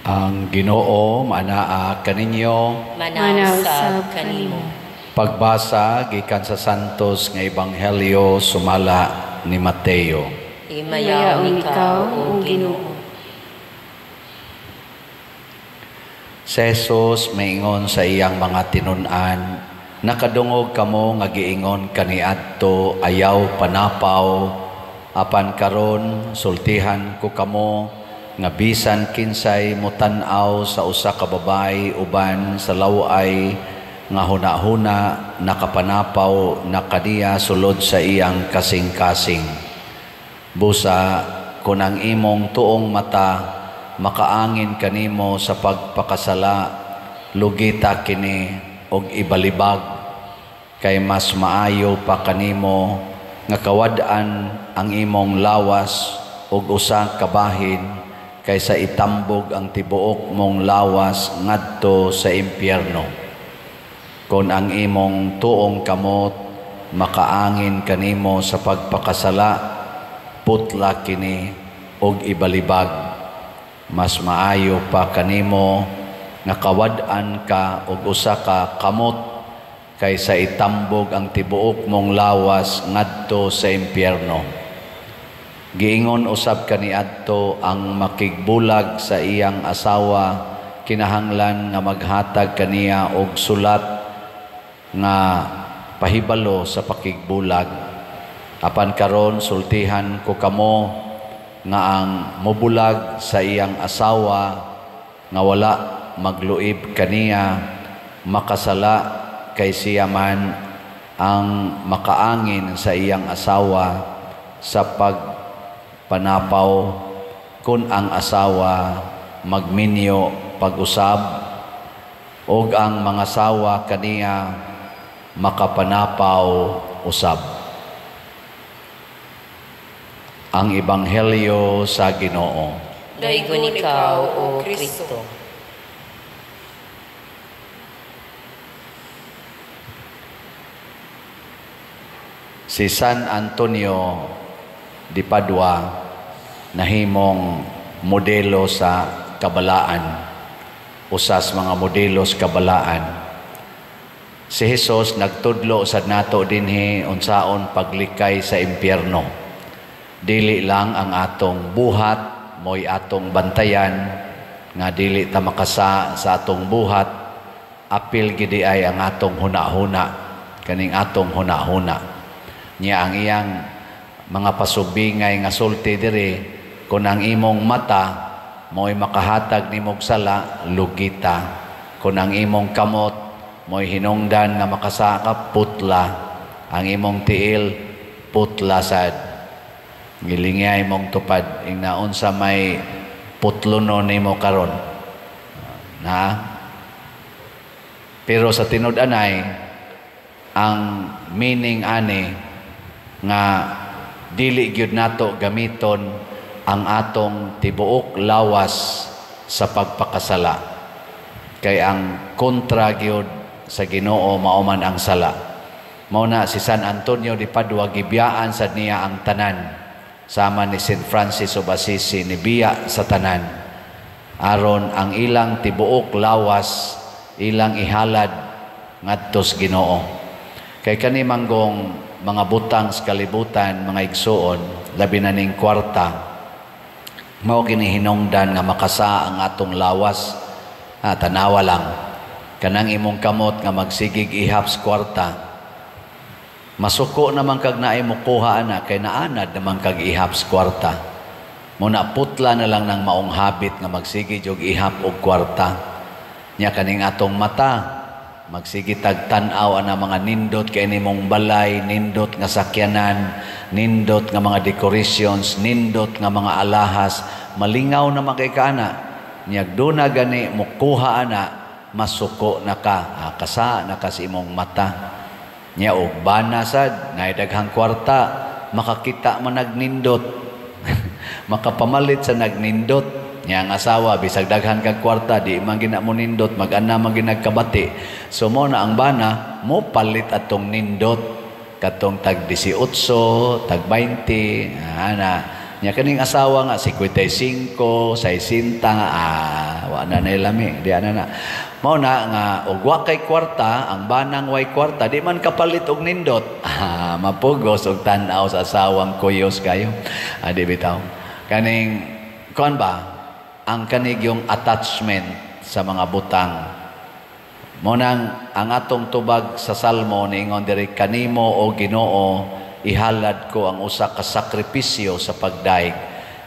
Ang Ginoo manaa kaninyo. Manaw sab kanimo. Pagbasa gikan sa Santos nga Ebanghelyo sumala ni Mateo. Himayaon ikaw, o Ginoo. Si Jesus maingon sa iyang mga tinun-an, nakadungog kamo nga giingon kaniadto ayaw panapaw, apan karon sultihan ko kamo nga bisan kinsay motan-aw sa usa ka babayi uban sa laway nga hunahuna nakapanapaw na kaniya sulod sa iyang kasing-kasing. Busa kun ang imong tuong mata makaangin kanimo sa pagpakasala, lugita kini og ibalibag, kay mas maayo pa kanimo nga kawad-an ang imong lawas og usa ka bahin kaysa itambog ang tibuok mong lawas ngadto sa impyerno. Kon ang imong tuong kamot makaangin kanimo sa pagpakasala, putla kini og ibalibag. Mas maayo pa kanimo nga kawad-an ka og usa ka kamot kaysa itambog ang tibuok mong lawas ngadto sa impyerno. Giingon usab kaniadto ang makigbulag sa iyang asawa kinahanglan nga maghatag kaniya og sulat nga pahibalo sa pakigbulag. Apan karon sultihan ko kamo nga ang mobulag sa iyang asawa nga wala magluib kaniya makasala, kay siya man ang makaangin sa iyang asawa sa pagpanapaw kun ang asawa magminyo pag-usab og ang mga sawa kaniya makapanapaw usab. Ang Ebanghelyo sa Ginoo. Daygon ikaw, O Kristo. Si San Antonio de Padua nahimong modelo sa kabalaan, usas mga modelo sa kabalaan. Si Jesus nagtudlo sa nato dinhi unsaon paglikay sa impyerno. Dili lang ang atong buhat mo'y atong bantayan nga dili ta makasa sa atong buhat, apil gidi ay ang atong hunahuna, kaning atong hunahuna. Nya ang iyang mga pasubingay nga sulti diri, kun ang imong mata mo'y makahatag nimog sala, lugita. Kun ang imong kamot mo'y hinungdan nga makasaka, putla. Ang imong tiil, putla sad. Gilingay mong tupad ing naunsa may putlono nimo karon na. Pero sa tinud-anay ang meaning ani nga dili gyud nato gamiton ang atong tibuok lawas sa pagpakasala, kay ang kontra gyud sa Ginoo mao man ang sala. Mao na si San Antonio de Padua gibiyaan sad niya ang tanan, sama ni Saint Francis of Assisi nibiya sa tanan, aron ang ilang tibuok lawas ilang ihalad ngadto sa Ginoo. Kay kani manggong mga butang sa kalibutan, mga igsuon, labi na ning kwarta, mao kini hinungdan nga makasa ang atong lawas. Tanawa lang kanang imong kamot nga magsigig ihap sa kwarta, masuko naman kag naay mokuha ana, kay naanad naman kag ihap sa kwarta. Muna putla na lang ng maong habit nga magsige og ihap og kwarta. Nya kaning atong mata magsige tag tan-aw ana mga nindot kay nimong balay, nindot nga sakyanan, nindot nga mga decorations, nindot nga mga alahas, malingaw na man kay ka ana. Nya duna gani mokuha ana, masuko na ka, kasa na ka sa imong mata. Nya og bana sad naay daghang kwarta, makakita man nagnindot. Makapamalit sa nagnindot. Nya ang asawa bisag daghan kag kwarta di man gina mo nindot, mag-ana man ginagkabati. So mo na ang bana mo palit atong nindot katong tag 18, tag 20, ana Nya kaning asawa nga 55, 60, wa na nay lami, di ana na. Mao na nga og wa kay kwarta, ang banang way kwarta, di man kapalit og nindot. Mapugos og tan-aw sa asawang kuyos kayo. Di bitaw. Kaning kuan ba ang kanig yung attachment sa mga butang. Mao nang ang atong tubag sa Salmo niingon diri, kanimo o Ginoo ihalad ko ang usa ka sakripisyo sa pagdaig.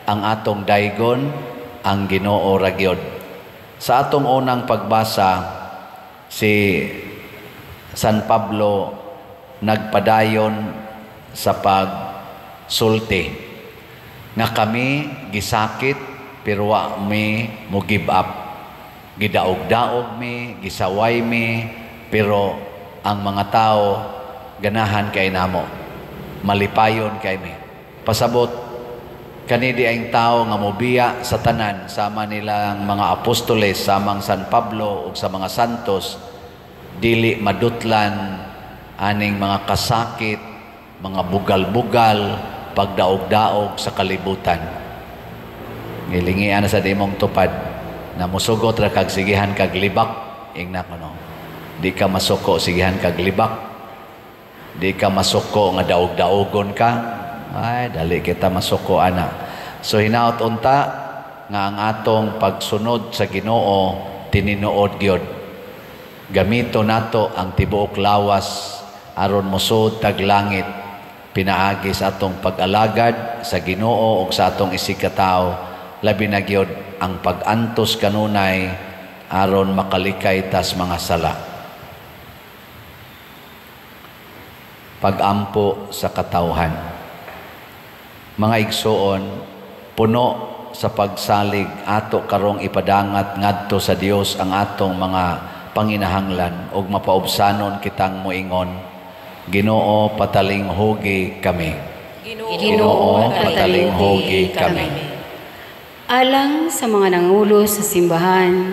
Ang atong daigon ang Ginoo ra gyud. Sa atong unang pagbasa, si San Pablo nagpadayon sa pagsulti nga kami gisakit pero wa mi mo give up. Gidaog-daog mi, gisaway mi, pero ang mga tao ganahan kay namo. Malipayon kay mi. Pasabot kani di ang tao nga mobiya sa tanan sama nilang mga apostoles, samang San Pablo ug sa mga santos, dili madutlan aning mga kasakit, mga bugal-bugal, pagdaog-daog sa kalibutan. Ngilingian na sa imong tupad na musugot ra kag sigihan kag libak, ingna kuno. Di ka masuko, sigihan kag libak. Di ka masuko nga daog-daogon ka. Ay, dali kita masuko ana. So hinaot unta nga ang atong pagsunod sa Ginoo tininuod gyud. Gamito nato ang tibuok lawas aron mosud tag langit pinaagi sa atong pag-alagad sa Ginoo ug sa atong isigkatawo, labi na gyud ang pag-antos kanunay aron makalikay tas mga sala. Pag-ampo sa katawhan. Mga igsoon, puno sa pagsalig ato karong ipadangat ngadto sa Dios ang atong mga panginahanglan ug mapaubsanon kitang moingon, Ginoo, patalinghugi kami. Ginoo, patalinghugi kami. Alang sa mga nangulo sa simbahan,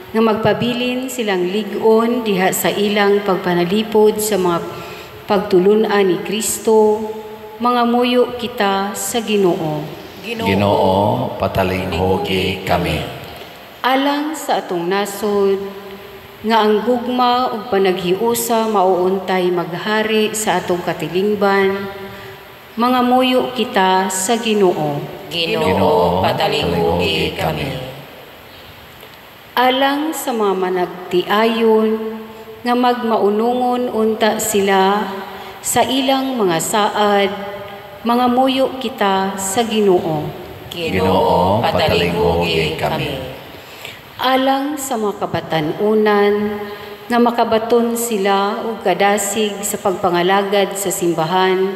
nga magpabilin silang lig-on diha sa ilang pagpanalipod sa mga pagtulun-an ni Kristo, mga muyo kita sa Ginoo. Ginoo, patalinghugi kami. Alang sa atong nasod, nga ang gugma ug panaghiusa mauuntay maghari sa atong katilingban, mga muyo kita sa Ginoo. Ginoo, patalinghugi kami. Alang sa mga managtiayon, nga magmaunungon unta sila sa ilang mga saad, mga muyo kita sa Ginoo. Ginoo, patalinghugi kami. Alang sa mga kabatan-unan, nga makabaton sila og kadasig sa pagpangalagad sa simbahan,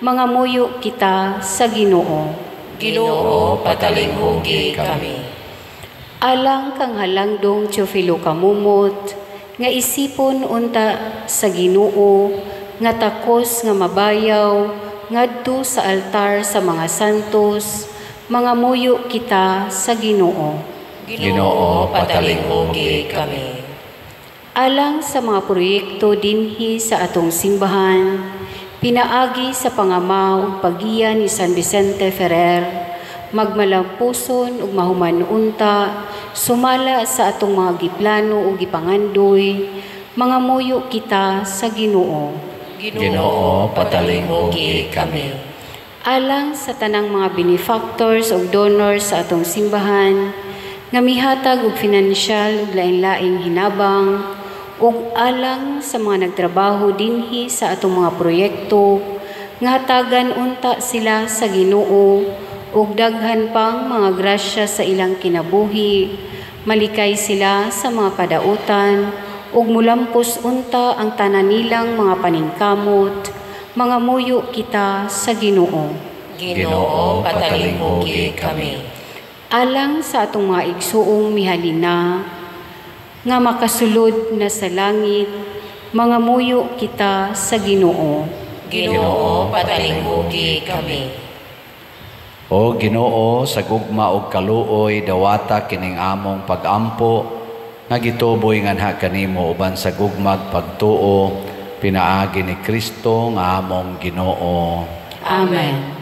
mga muyo kita sa Ginoo. Ginoo, patalinghugi kami. Alang kang halangdong Teofilo Kamumot, nga isipon unta sa Ginoo, nga takos nga mabayaw ngadto sa altar sa mga santos, mga muyo kita sa Ginoo. Ginoo, patalinghugi kami. Alang sa mga proyekto dinhi sa atong simbahan, pinaagi sa pangama ug paggiya ni San Vicente Ferrer, magmalampuson ug mahuman-unta sumala sa atong mga giplano ug gipangandoy, mga muyo kita sa Ginoo. Ginoo, patalinghugi kami. Alang sa tanang mga benefactors ug donors sa atong simbahan, nga mihatag og finansyal ug lain-laing hinabang, ug alang sa mga nagtrabaho dinhi sa atong mga proyekto, nga hatagan unta sila sa Ginoo ug daghan pang mga grasya sa ilang kinabuhi, malikay sila sa mga kadautan, ug mulampos unta ang tanan nilang mga paningkamot, mga muyo kita sa Ginoo. Ginoo, patalinghugi kami. Alang sa atong mga igsuong mihalina, nga makasulod na sa langit, mga muyo kita sa Ginoo. Ginoo, patalinghugi kami. O Ginoo, sa gugma ug kaluoy dawata kining among pagampo nga gituboy nganha kanimo uban sa gugmag pagtuo pinaagi ni Kristo nga among Ginoo. Amen.